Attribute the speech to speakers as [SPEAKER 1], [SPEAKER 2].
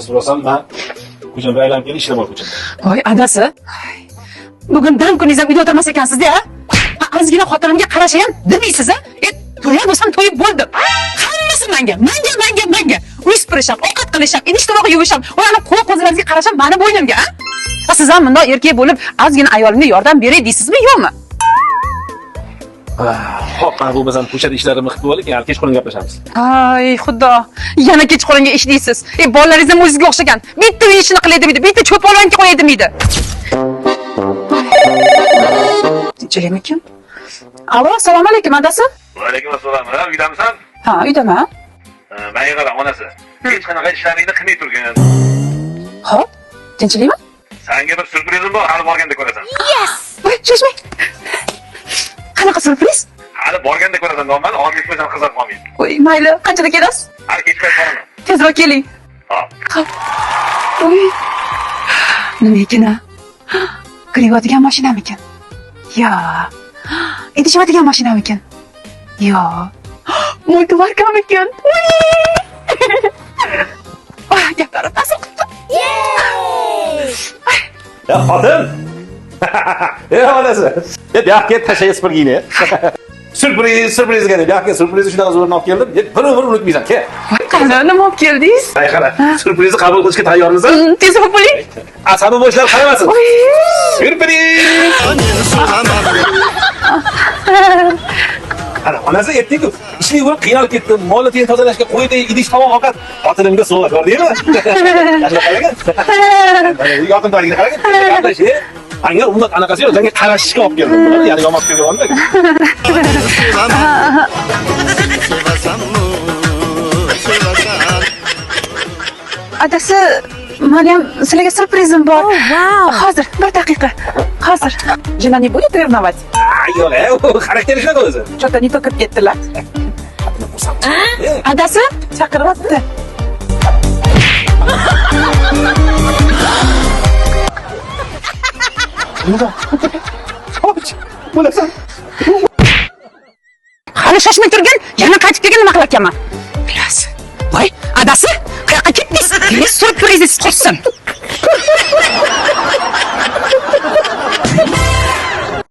[SPEAKER 1] so'rasam, men ko'chani bir aylanib kelib ishlar bor ko'chada.
[SPEAKER 2] Voy, adasi. Bugun dam kuningiz ham uyda o'tirmas ekansiz-da, a? Ozgina xotinimga qarasha ham demaysiz, a? E, to'yar bo'lsam to'yib bo'ldim. Hammasi menga, menga, menga, menga. Uy supurish ham, ovqat qilish ham, idish tovoq yuvish ham, ularni qo'l qo'zilaringizga qarash ham mani bo'ynimga, a? Ha, siz ham bundoq erkak bo'lib, ozgina ayolimga yordam beray deysizmi, yo'qmi?
[SPEAKER 1] Xo'p, mana bo'lmasam ko'chada ishlarimni qilib olib, keyin kechqurun gaplashamiz.
[SPEAKER 2] Ay, xudo, yana kechqurunga ish deysiz. E, bolalaringiz ham o'zizga o'xshagan. Bitta uy ishini qilay demaydi, bitta cho'p olvanki qo'yay demaydi. Tinchlikmikin? Alo, assalomu alaykum, adasi.
[SPEAKER 1] Va alaykum assalom. Ha, uydamisan?
[SPEAKER 2] Ha, uydaman.
[SPEAKER 1] Menga qara, onasi. Hech qanaqa ishlaringni qilmay turgin.
[SPEAKER 2] Xo'p, tinchlikmi?
[SPEAKER 1] Senga bir syurprizim bor, hali borganda ko'rasan.
[SPEAKER 2] Voy, shoshmang. Qanaqa syurpriz?
[SPEAKER 1] Hali borganda ko'rasan, deyapman, hozir aytmasam qizarib qolmaydi.
[SPEAKER 2] Voy, mayli, qanchada kelasiz?
[SPEAKER 1] Hali kech payt boraman.
[SPEAKER 2] Tezroq keling.
[SPEAKER 1] Hop.
[SPEAKER 2] Xo'p. Voy. Nima ekan a? Kir yuvadigan mashinamikin? Yo. Idish yuvadigan mashinamikin? Yo. Multivarkamikin? Voy! Ah, gaplari ta'sir qildi.
[SPEAKER 1] Ya xotin. Ey onasi. Ya bu yoqqa tashlay supurgini. Syurpriz, syurpriz degan. Bu yoqqa syurprizni shunaqa zo'rini olib keldim. Bir umr unutmaysan. Kel.
[SPEAKER 2] Qani, nima olib keldingiz?
[SPEAKER 1] Ay qara, syurprizni qabul qilishga tayyormisan?
[SPEAKER 2] Tezroq bo'ling.
[SPEAKER 1] Asabi bo'shlar qaramasin.
[SPEAKER 2] Voy!
[SPEAKER 1] Syurpriz! Ana, onasi aytdi-ku, ishli bo'lib qiynalib ketdim. Molni tez tozalashga qo'ydi, idish tovoq ovqat. Xotinimga sovg'a ko'rdingmi? Yaxshilab qaragin. Yoqimtoyligini qaragin. Gaplash, e. Anga umuman anaqasi yo'q, senga qarashishga olib keldim. Ya'ni yomon fikrga olma.
[SPEAKER 2] Adasi, meni ham sizlarga syurprizim bor. Hozir, bir daqiqa. Hozir. Жена не будет ревновать?
[SPEAKER 1] Ay, yo'q, e, u xarakteri shunaqa o'zi.
[SPEAKER 2] Что-то не то kirib ketdilar. Adasi chaqiryapti.
[SPEAKER 1] Och, bo'lasan.
[SPEAKER 2] Hali shoshmay turgin, yana qaytib kelgin nima qilar ekanman? Bilas. Voy, adasi, qayoqqa ketdingiz? Syurprizingiz qursin.